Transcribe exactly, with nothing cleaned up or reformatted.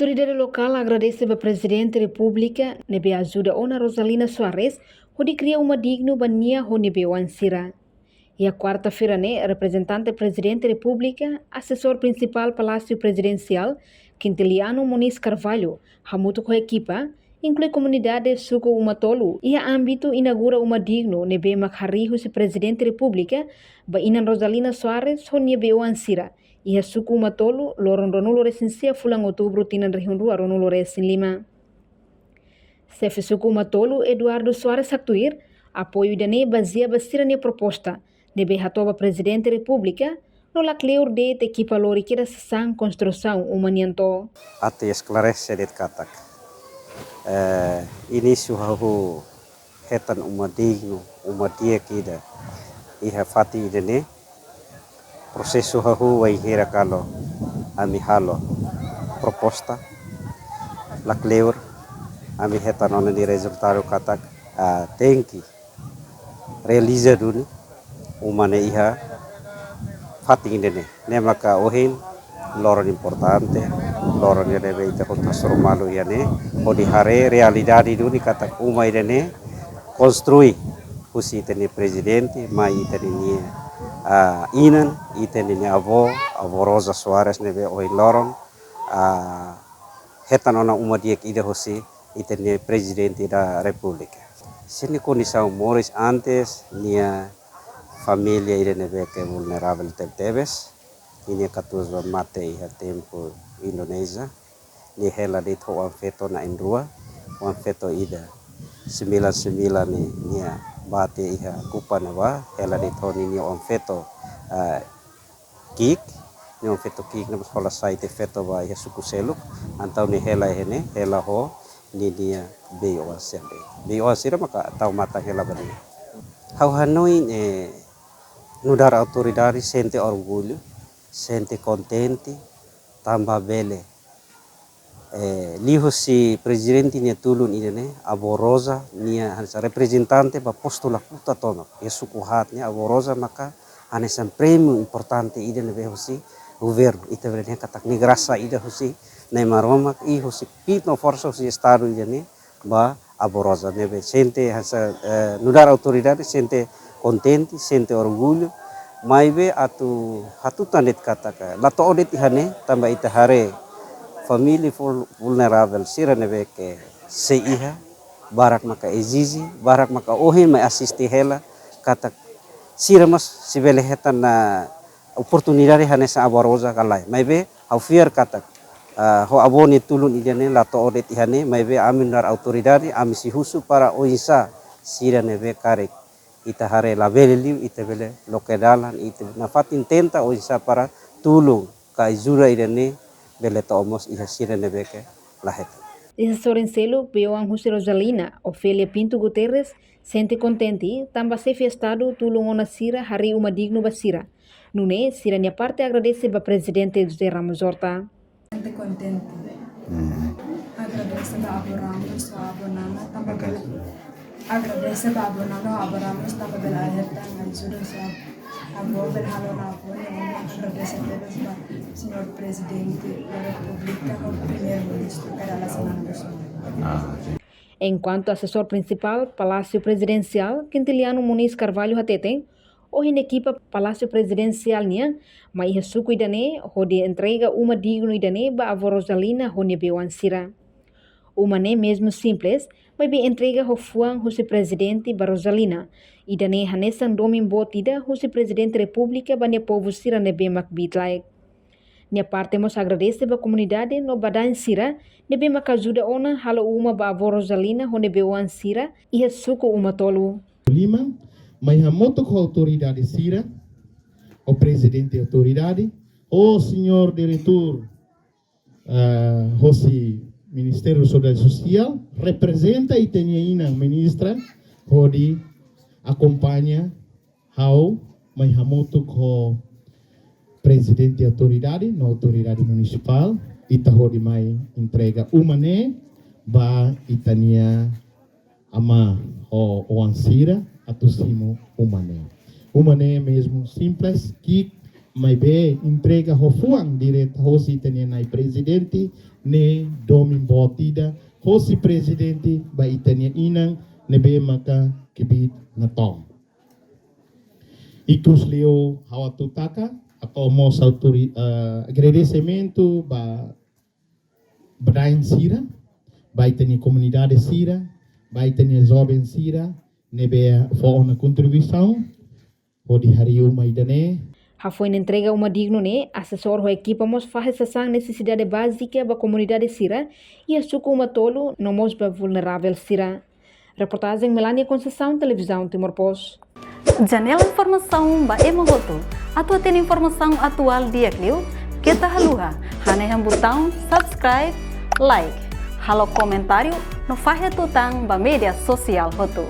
Autoridade lokál agradese ba Prezidente Repúblika ne'ebé ajuda ona Rosalina Soares hodi kria uma dignu ba nia ho nia bei-oan sira. Iha kuarta-feira ne'e, reprezentante Prezidente Repúblika, asesór prinsipál Palásiu Prezidensiál, Quintiliano Moniz Carvalho, hamutuk ho ekipa, inklui komunidade suku Uma Tolu, iha ámbitu inaugura uma dignu ne'ebé mak harii husi Prezidente Repúblika ba inan Rosalina Soares ho nia bei-oan sira, iha suku Uma Tolu, loron ruanulu-resin-sia fulan Outubru tinan rihun rua ruanulu-resin-lima. Xefe suku Uma Tolu, Eduardo Soares haktuir, apoiu ida-ne'e bazeia ba sira-nia proposta ne'ebé hato'o ba Prezidente Repúblika, no la kleur de'it ekipa lori kedas sasán konstrusaun uma nian to'o. Atu esklarese de'it katak, eh, inísiu hahú hetan uma dignu, uma di'ak ida iha fatin ida-ne'e. Prosesu hahú wainhira kala ami halo proposta, la kleur, ami hetan ona nia rezultadu katak, ah, tenke realiza duni uma ne'e iha fatin ida-ne'e. Ne'e maka ohin loron importante, loron ida ne'ebé ita hotu hasoru malu iha ne'e, hodi haree realidade duni katak uma ida-ne'e konstrui husi ita-nia Prezidente, mai ita-nia, ah, inan, ita-nia avó, Avó Rosa Soares ne'ebé ohin loron, ah, hetan ona uma di'ak ida husi ita-nia Prezidente da Repúblika. Sira-nia kondisaun moris antes, nia família ida ne'ebé ke vulneravel tebetebes, ninia katuas-oan mate iha tempu Indonézia, nia hela de'it ho oan-feto na'in-rua, oan-feto ida sembilan sembilan ne'e nia bá tiha iha Kupang ne'ebá, hela de'it ho ninia oan-feto, eh, ki'ik, nia oan-feto ki'ik ne'e mós hola sai tiha feto ba iha suku seluk, entaun nia hela iha ne'e, hela ho ninia bei-oan sira. Bei-oan sira maka tau matan hela ba nia. Ha'u hanoin, eh, nu'udar autoridade sente orgullu, sente kontente, tanba bele, eh, liuhusi Prezidente nia tulun ida-ne'e, Avó Rosa, nia hanesan reprezentante ba postu Lakuta tomak, iha suku haat ne'e, Avó Rosa maka hanesan prémiu importante ida ne'ebé husi governu, ita bele dehan katak ne'e grasa ida husi Na'i Maromak, i husi kbiit no forsa husi Estadu ida-ne'e ba Avó Rosa, ne'ebé sente hanesan, eh, nu'udar autoridade sente kontente, sente orgullu, maibé atu hatutan de'it katak la to'o de'it iha ne'e, tanba ita haree família vul-, vulneravel sira ne'ebé ke sei iha, barak maka ezije, barak maka ohin mai asiste hela, katak sira mós sei bele hetan, ah, oportunidade hanesan Avó Rosa ka lae. Maibé ha'u fiar katak, ah, ho avó nia tulun ida-ne'e la to'o de'it iha ne'e, maibé ami nu'udar autoridade, ami sei husu para oinsá sira ne'ebé karik ita haree labele liu, ita bele loke dalan, ita nafatin tenta oinsá para tulun ka ajuda ida-ne'e bele to'o mós iha sira ne'ebé ke la hetan. Iha sorin seluk, bei-oan husi Rosalina, Ofelia Pinto Guterres, sente kontente, tanba Xefe Estadu tulun ona sira harii uma dignu ba sira. Nune'e, sira-nia parte agradese ba Prezidente José Ramos Horta. Sente kontente. Hmm. Agradese ba Avó Ramos, Avó Nana, tanba bele, agradese ba Avó Nana, Avó Ramos, tanba bele hetan ajuda, so, Avó bele halo ona apoiu, agradese tebes ba Señór Prezidente da Repúblika, ho Primeiru-Ministru, Kay Rala Xanana Gusmão. Ah, sin. Enkuantu asesór prinsipál Palásiu Prezidensiál, Quintiliano Moniz Carvalho hateten, ohin ekipa Palásiu Prezidensiál nian mai iha suku ida-ne'e hodi entrega uma dignu ida-ne'e ba Avó Rosalina ho nia bei-oan sira. Uma ne'e mezmu simples, maibé entrega ho fuan husi Prezidente ba Rosalina, ida-ne'e hanesan domin boot ida husi Prezidente Repúblika ba nia povu sira ne'ebé mak kbiit-laek. Nia parte mós agradese ba komunidade no badan sira ne'ebé mak ajuda ona halo uma ba Avó Rosalina ho nia bei-oan sira iha suku Uma Tolu. Liman, mai hamutuk ho autoridade sira, ho Prezidente Autoridade, ho Señór Diretór, ah, hosi Ministériu Seguridade Sosiál, reprezenta ita-nia inan ministra, hodi akompaña ha'u mai hamutuk ho Prezidente Autoridade, no Autoridade Munisipál, ita hodi mai entrega uma ne'e ba ita-nia amá ho oan sira atu simu uma ne'e. Uma ne'e mezmu simples, ki'ik, maibé entrega ho fuan direta hosi ita-nia Na'i Prezidente, ne'e domin boot ida hosi prezidente ba ita-nia inan ne'ebé maka kbiit-na'in. Ikus liu ha'u atu taka, hato'o mós autori-, eh, agradesimentu ba, ba dain sira, ba ita-nia komunidade sira, ba ita-nia joven sira ne'ebé fó ona kontribuisaun hodi harii uma ida-ne'e. Hafoin entrega uma dignu ne'e, asesór ho ekipa mós fahe sasán nesesidade bázika ba komunidade sira iha suku uma tolu no mós ba vulneravel sira. Reportajen Melania Conceição, Televizaun Timor Post. Janela informasaun ba ema hotu. Atu hatene informasaun atuál di'ak liu, keta haluha hanehan butaun subscribe, like, halo komentáriu no fahe tutan ba média sosiál hotu.